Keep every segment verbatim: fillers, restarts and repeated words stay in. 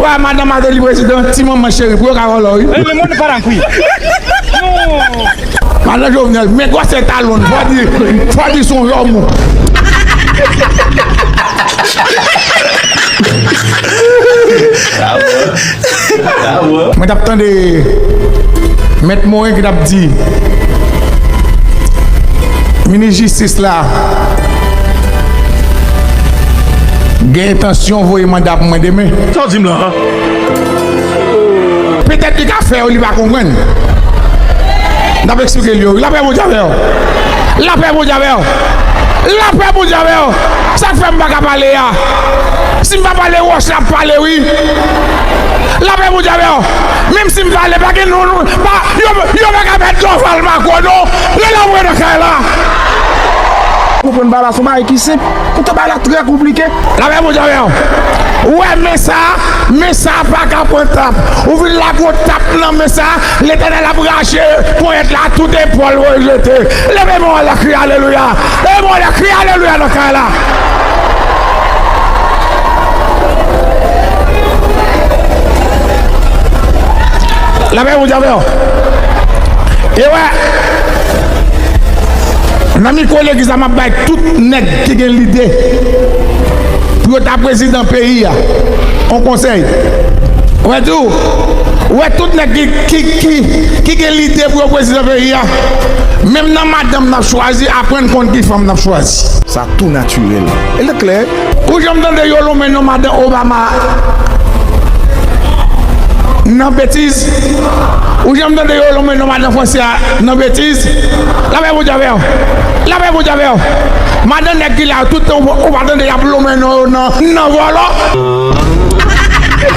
Pa madan Martelly prezidan, ti manman cheri, pou yo ka vòlò, wi. Men, men, mwen pa dakò. Non. Madan Jovenel, men gwosè talon, fò di, fò di son jòmou. Mwen t ap tande Mèt Morin ki t ap di, minis jistis la gen entansyon voye manda pou mwen demen. Sa w di m la, an? Petèt li ka fè yo, li pa konprann. N ap eksplike l yo. Lapè Bondye avè w. Lapè Bondye avè w. Lapè Bondye avè w. Sa k fè m pa ka pale a? Si m pa pale, wòch la ap pale, wi. Lapè Bondye avè w. Menm si m pale, pa gen nou, nou, pa, yo, yo pa ka met Dorval Marco, non. Rele mwen nan kay la. Konprann bagay la, se yon bagay ki senp. Poutan bagay la trè konplike. Lapè Bondye avè w. Ou wè men sa, men sa pa ka pran tap. Ou vin lage yon tap nan men sa, Letènèl ap rache ponyèt la, tout epòl rejete. Leve men w anlè, kriye alelouya. Leve men w anlè, kriye alelouya nan kay la. Lapè Bondye avè w. E wè, nan mikwo legliz la, m ap bay tout nèg ki gen lide pou yo ta prezidan peyi a yon konsèy. Ou wè di w, ou wè tout nèg ki, ki, ki, ki gen lide pou yo prezidan peyi a, menm nan madanm n ap chwazi, aprann konn ki fanm n ap chwazi. Sa tou natirèl. E l klè. Ou janm tande yo lonmen non madan Obama nan betiz? Ou janm tande yo lonmen non madan Franse a nan betiz? Lapè Bondye avè w. Lapè Bondye avè w. Madan nèg ki la yo, tout tan ou, ou pa tande y ap lonmen non yo nan, nan vòlò. M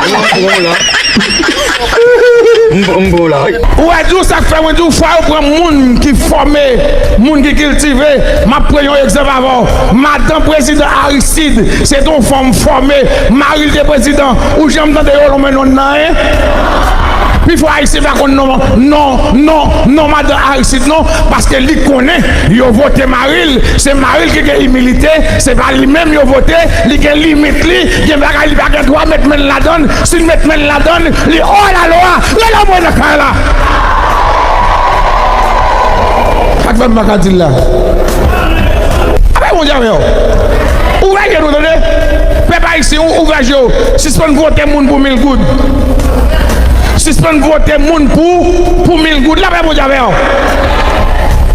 pran w la. M, m pran w la. Ou wè di w sa k fè mwen di w fò yo pran moun ki fòme, moun ki kiltive. M ap pran yon egzanp avè w. Madan prezidan Aristide, se te yon fanm fòme. Mari l te prezidan. Ou janm tande yo lonmen non nan, en? Pifò Ayisyen pa konn non, non, non, non madan Aristide non, paske li konnen yo vote mari l. Se mari l ki gen imilite, se pa li menm yo vote, li gen limit li, gen bagay li pa gen dwa met men l ladann. Si l met men l ladann, li hors la loi. Rele mwen nan kay la. Sa k fè m pa ka di l la? Apre Bondye avè w. Ouvè je nou, tande. Pèp ayisyen, ou, ouvè je w. Sispann vote moun pou mil goud. Sispann vote moun pou, pou mil goud. Lapè Bondye avè w.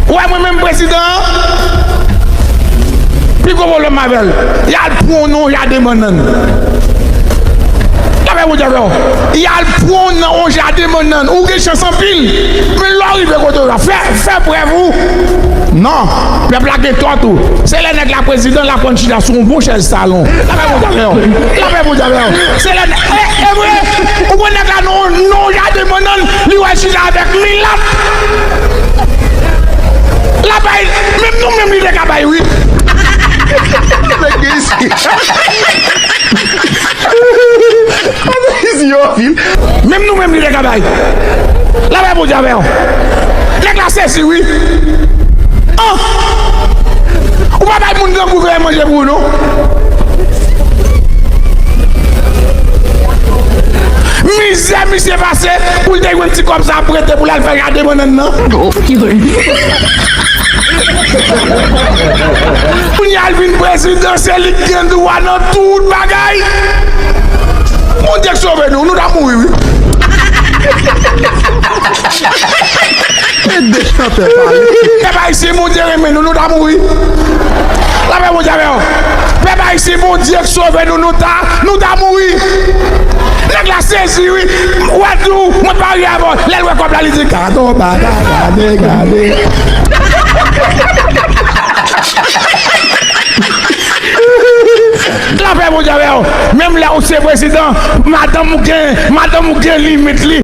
Ou wè mwen menm prezidan an? Pi gwo pwoblèm m avè l, y al pran w nan yon jaden bannann. Lapè Bondye avè w. Y al pran w nan yon jaden bannann. Ou gen chans anpil. Men lè w rive kote w la, fè, fè prèv ou. Non, pèp la gen tò tou. Se lè nèg la prezidan, l aprann chita sou yon bon chèz salon. Lapè Bondye avè w. Lapè Bondye avè w. Se lè, e, e vre, ou pran nèg la nan, nan yon jaden bannann, li wè l chita avèk milat. L ap bay, menm nou menm li te ka bay, wi. Nèg gen isi. Isi yo anpil. Menm nou menm li te ka bay. Lapè Bondye avè w. Nèg la sezi, wi. An! Ou pa bay moun grangou veye manje pou ou, non. Mizè misye pase pou l te jwenn ti kòb sa prete pou l al fè jaden bannann nan. Kounye a l vin prezidan, se li k gen dwa nan tout bagay. Bondye k sove nou, nou ta mouri, wi. E de chantè pale. Pèp ayisyen, Bondye renmen nou, nou ta mouri. Lapè Bondye avè w. Pèp ayisyen, Bondye k sove nou, nou ta, nou ta mouri. Nèg la sezi, wi. Ou wè di w, mwen parye avè w. Lè l wè kòb la, li di, "Gade w, pa gade, gade." Lapè Bondye avè w. Menm lè ou se prezidan, madanm ou gen, madanm ou gen limit li.